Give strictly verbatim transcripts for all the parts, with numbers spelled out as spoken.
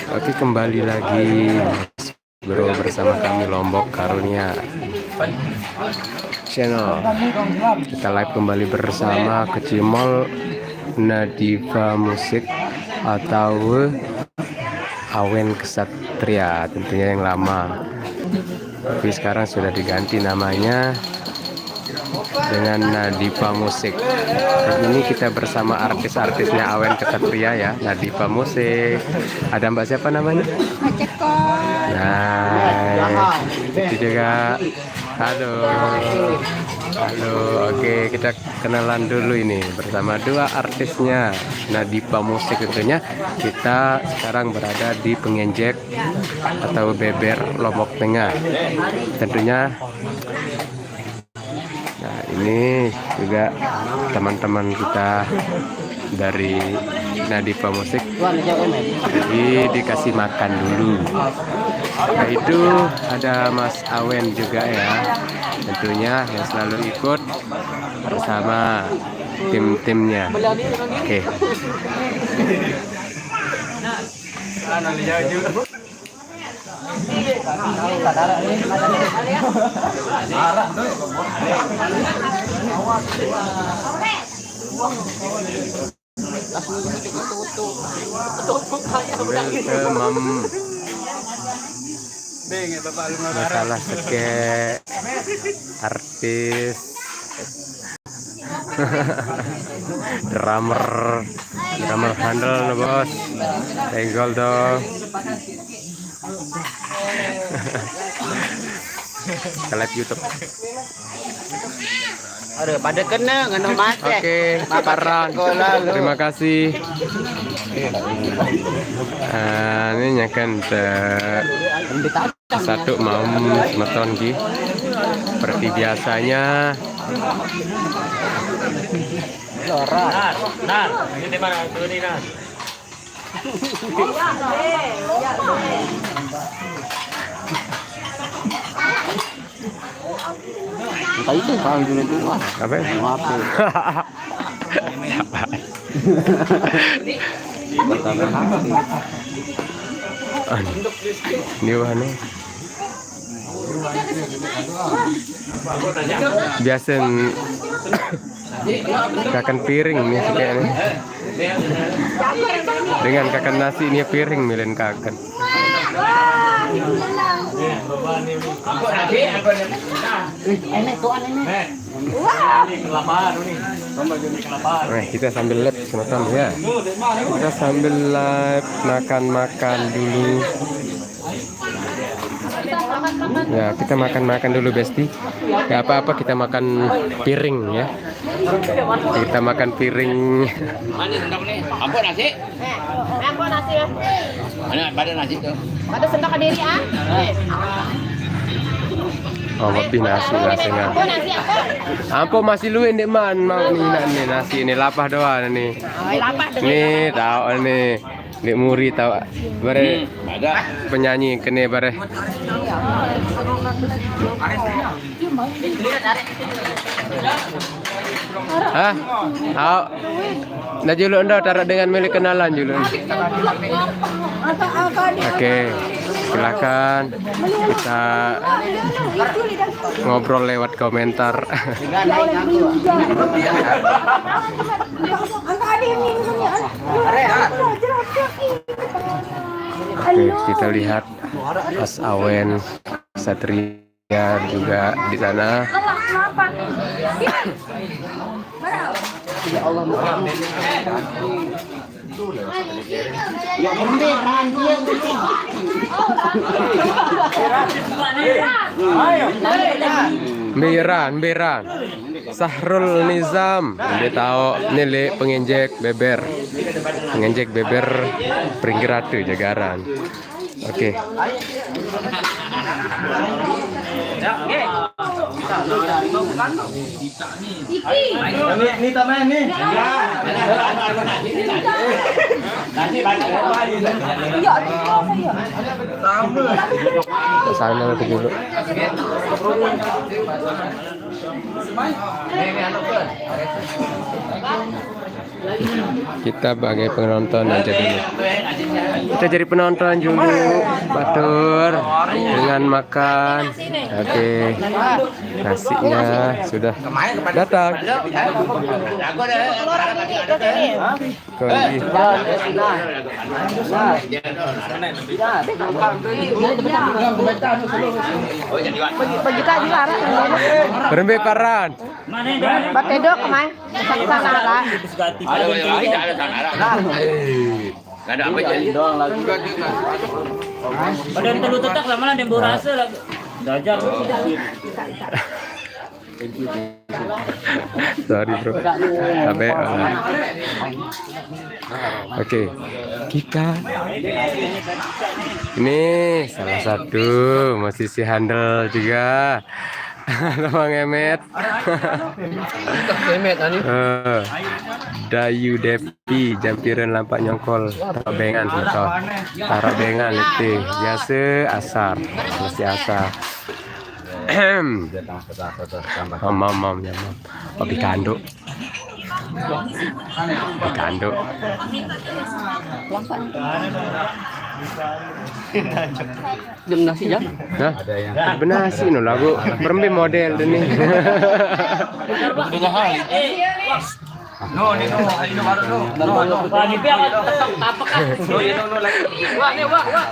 Oke, kembali lagi, bro, bersama kami, Lombok Karunia Channel. Kita live kembali bersama Kecimol Nadiva Musik atau Awen Kesatria, tentunya yang lama. Tapi sekarang sudah diganti namanya dengan Nadiva Musik. Dan ini kita bersama artis-artisnya Awen Kesatria, ya, Nadiva Musik. Ada Mbak siapa namanya? Cekon. Nah, itu juga. Halo. Halo. Oke, kita kenalan dulu ini bersama dua artisnya Nadiva Musik tentunya. Kita sekarang berada di Pengenjek atau Beber, Lombok Tengah. Tentunya, nah, ini juga teman-teman kita dari Nadiva Musik. Jadi dikasih makan dulu. Nah, itu ada Mas Awen juga, ya. Tentunya yang selalu ikut bersama tim-timnya. Oke. Welcome. Masalah seke artis. Drummer, drummer handle no, Bos. Tenggol dong. Ke live YouTube. Aduh, pada kena ngeno masek. Oke, sekarang. Terima kasih. Ah, ini nyakan te satu maem semeton ki. Seperti biasanya. Nar, nar, ini di mana? Tuh, ini, nar. Entah itu, kalau dulu itu, wah. Apa? Mau apa? Anu. Ini wah, anu. Biasa kakan piring nih kayaknya. Dengan kakan nasi nih piring milen kakan. Nah, kita sambil live semeton ya. Kita sambil live makan-makan dulu. Ya, kita makan-makan dulu, Besti. Gak apa-apa, kita makan piring ya. Kita makan piring. Mana sendok nih? Ampun nasi. Ampun nasi ya. Mana pada nasi tuh? Pada sendok ke diri ah. Oh, lebih nasi, nasi nggak. Ampun nasi apa? Ampun masih lu ini man mau nih, nah, nih nasi ini lapah doang nih. Oh, lapah dengan nih tahu nih. Dek Muri tau bare penyanyi kene bare. Hah? Au. Nah, juluk ndo tarak dengan milik kenalan juluk. Oke, silakan kita ngobrol lewat komentar. Oke, kita lihat Mas Awen Satria juga di sana. Ya, beneran, dia beneran. Mberan, mberan. Sahrul Nizam, dia tahu nilai pengenjek beber. Pengenjek beber Pringgi Ratu Jagaran. Oke. Ini, ini tambahin nih. Nanti banyak yang lain. Tambah. Sana lebih dulu. Kita bagai penonton aja dulu. Kita jadi penonton dulu, batur, dengan makan. Oke. Nasinya sudah datang. Kembali. Bagi, bagi tadi lah, Ra. Berembe paran. Batedok kemarin. Sana, Ra. Ada apa jadi? Ada apa jadi? Badan telu tetak sama lah, dembo rasa lagi. Dajal. Sorry, bro. Sampai, eh, oke, kita ini salah satu musisi handal juga. Sama Ngemet. Ngemet, ani. Eh, Dayu Depi, jampiran lampak nyongkol. Taruh bengan, semeton. Taruh bengan, letih. Biasa asar. Mesti asar. Mam, mam, mam, ya, mam. Kopi kanduk. Kopi kanduk. Jam nasi, jam? Hah? Benar sih, no, lagu. Berembe model deh nih. Udah hal. No, ni no, ni no baru no. No, no. Wah, ni pia, wah, tetap apa kah? No, ni no, no lagi. Wah, ni wah, wah.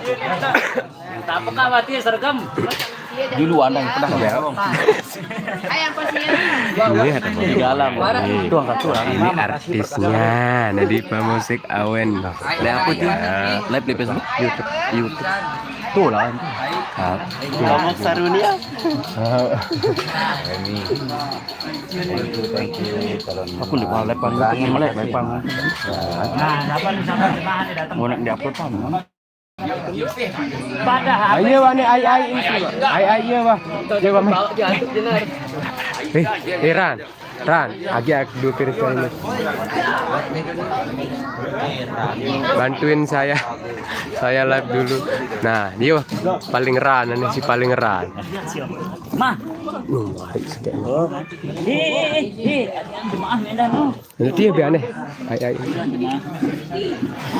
Tak apa kah, wati sergam. Dulu anda yang pernah ya. Ini ada di dalam. Tuh, angkat tuh. Ini artisnya, Nadi Pemusik Awen. Ada apa tuh? Live di Facebook? YouTube. YouTube. Tuh lah. Kamu Sarunia. Aku lupa lepan, lepan. Mau nak diupload apa? Padahal ayo, wah, ni ai ai ini, wah. Ai ai, iya, wah. Iya, wah, meh. Eh, eh, Ran. Ran, agi aku dua piring sekali, meh. Bantuin saya. Saya live dulu. Nah, dia, wah, paling Ran, ini si paling Ran. Mah. Nuh, lari sedek. Eh, eh, eh, eh. Jemaah mindah, no. Nanti ya, biar aneh. Ai ai.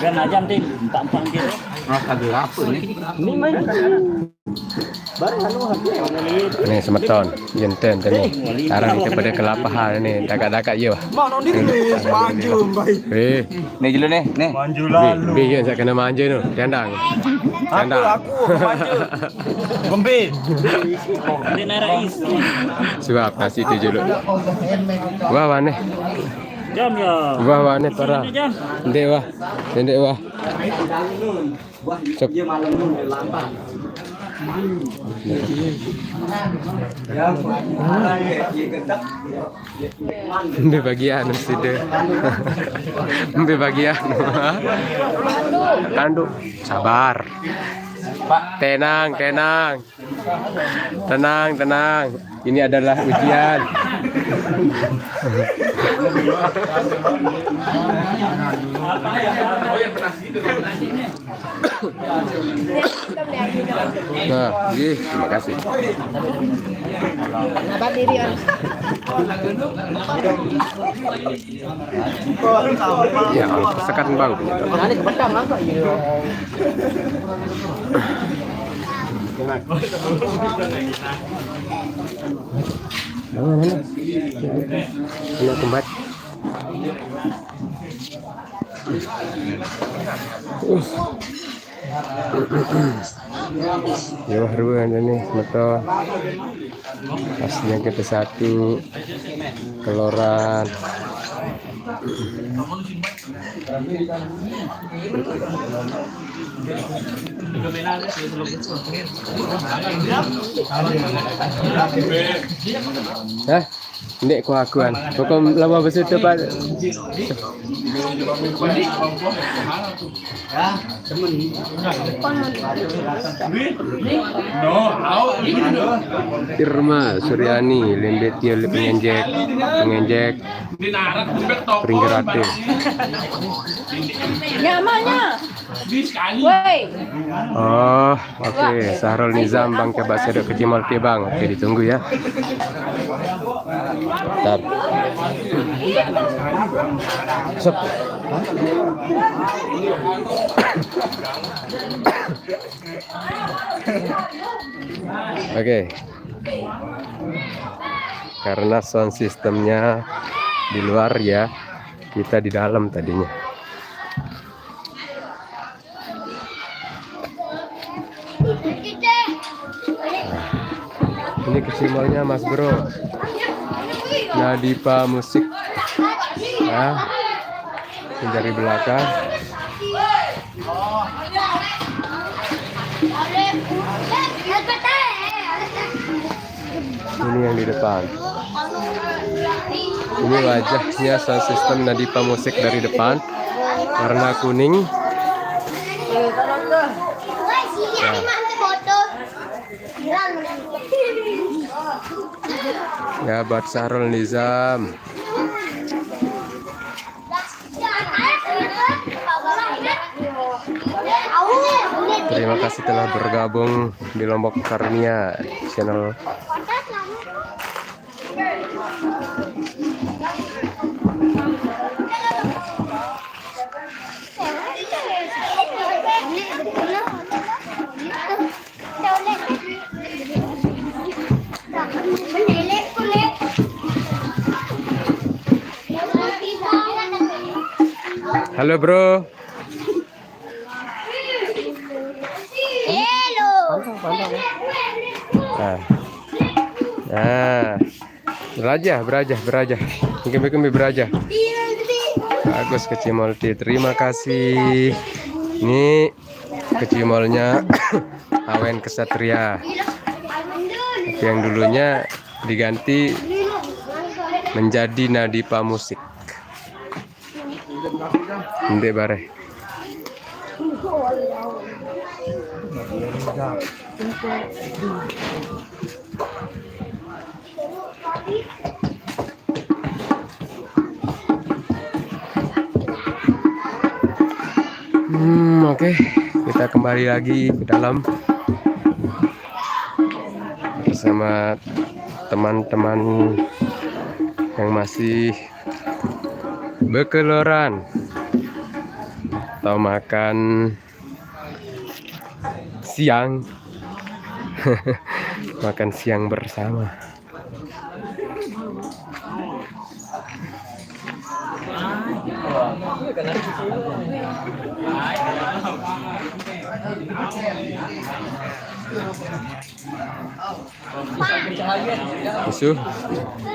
Kan aja nanti empat-empat nanti. Nah, ada apa ni? Ini main. Baru anu hati. Nih, semeton, jenten tadi. Sekarang kita pada kelapahan ni, dakak-dakak je. Mak, nanti ni maju, baik. Eh. Ni dulu ni, ni. Maju lalu. Bi, bi, ya, saya kena manja tu. Kandang. Kandang. Aku, aku manja. Gembir. Dia nak rais. Sebab nasi tu je dulu. Wah, wah ni. Jam ya. Wah, wah ni parah. Jam. Ndek wah. Ndek wah. Cep. Mbe bagian sida. Mbe bagian. Tanduk. Sabar. Tenang, tenang. Tenang, tenang. Ini adalah ujian. Nah, iya, terima kasih. Sabar diri, Om. Ya, sekat bau. Mana ni kepetang angkat je. Mana, mana? Kena tempat. Us. Yo, rua ni, motor. Pasnya kita satu keloran. Hah? Ndek ku akuan. Pokok lawa besutu, Pak. Irma Suryani, lembet dia le pengenjek, pengenjek. Pringgerate. Nyamanya. Woi. Oh, oke. Sahrul Nizam, Bang, coba sedot kecimol ti, Bang. Oke, ditunggu ya. Bentar. Sep. Oke. Karena sound systemnya di luar ya, kita di dalam tadinya. Ini kecimolnya, Mas Bro. Nadipa Musik. Ya. Ini dari belakang. Ini yang di depan. Ini wajahnya sound system Nadipa Musik dari depan. Warna kuning. Ya. Ya, buat Sahrul Nizam. Terima kasih telah bergabung di Lombok Karunia Channel. Halo, Bro. Hello. Nah. Nah. Beraja, beraja, beraja. Kembe, kembe beraja. Bagus, kecimol ti. Terima kasih. Ini kecimolnya Awen Kesatria. Tapi yang dulunya diganti menjadi Nadipa Musik. Ndek bare. Hmm, oke, kita kembali lagi ke dalam bersama teman-teman yang masih bekeloran atau makan siang. Makan siang bersama. Besuh,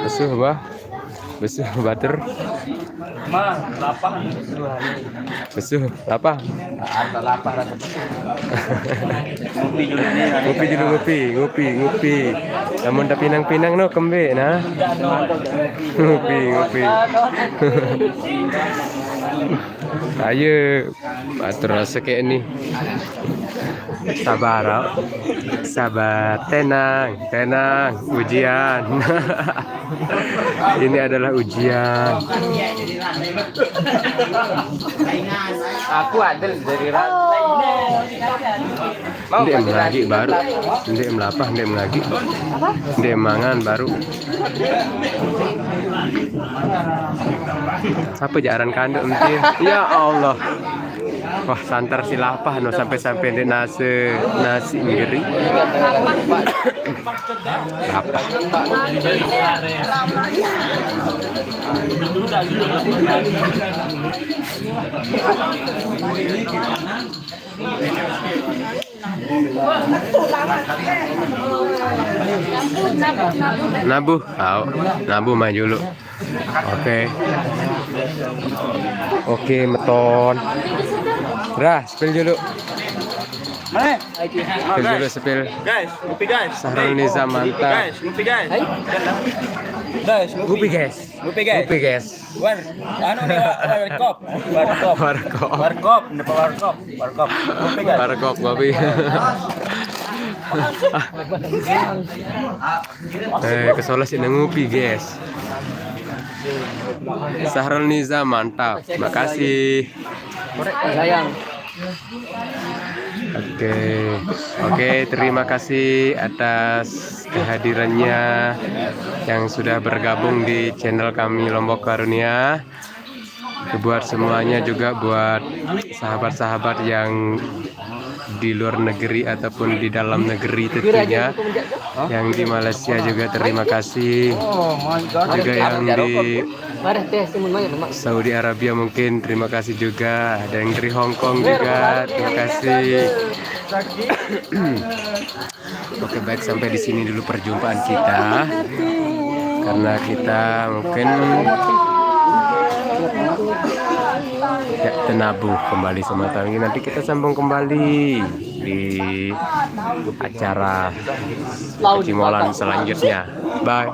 besuh, bah. Besuh, batur. Ma, lapah. Besuh, lapah. Asa lapah rasa. Ngopi dulu nih. Ngopi dulu, ngopi, ngopi, ngopi. Namun tak pinang-pinang no kembe, nah. Ngopi, ngopi. Ayo, batur rasa kayak ini. Sabar, oh. Sabar, tenang, tenang, ujian. Ini adalah ujian. Aku ada dari ra-, mau Ndek ngasih melagi lagi baru. Ndek melapah, ndek melagi. Apa? Ndek mangan baru. Siapa jaran kanduk mesti? Ya Allah. Wah, santer si lapah no, sampai-sampai ndek nasi, nasi ngeri. Lapah. Nabuh, au. Nabuh mah dulu. Oke. Oke, meton. Dah, spill dulu. Mana? Spill dulu, spill. Guys, ngopi, guys. Sahrul Nizam, mantap. Guys, ngopi, guys. Guys, ngopi. Ngopi, guys. Ngopi, guys. Ngopi, guys. War, anu nih, war-, warkop. Warkop. Warkop. Warkop, ndepa warkop. Warkop. Ngopi, guys. Warkop, ngopi. Eh, kesolas ini ngopi, guys. Sahrul Nizam, mantap. Makasih. Sayang. Oke, oke, terima kasih atas kehadirannya yang sudah bergabung di channel kami Lombok Karunia. Buat semuanya juga, buat sahabat-sahabat yang di luar negeri ataupun di dalam negeri tentunya, yang di Malaysia juga terima kasih, juga yang di Saudi Arabia mungkin terima kasih juga, ada yang dari Hong Kong juga, terima kasih. Oke, baik, sampai di sini dulu perjumpaan kita, karena kita mungkin ya, tenabuh kembali sama Tangi. Nanti kita sambung kembali di acara Cimolan selanjutnya. Bye.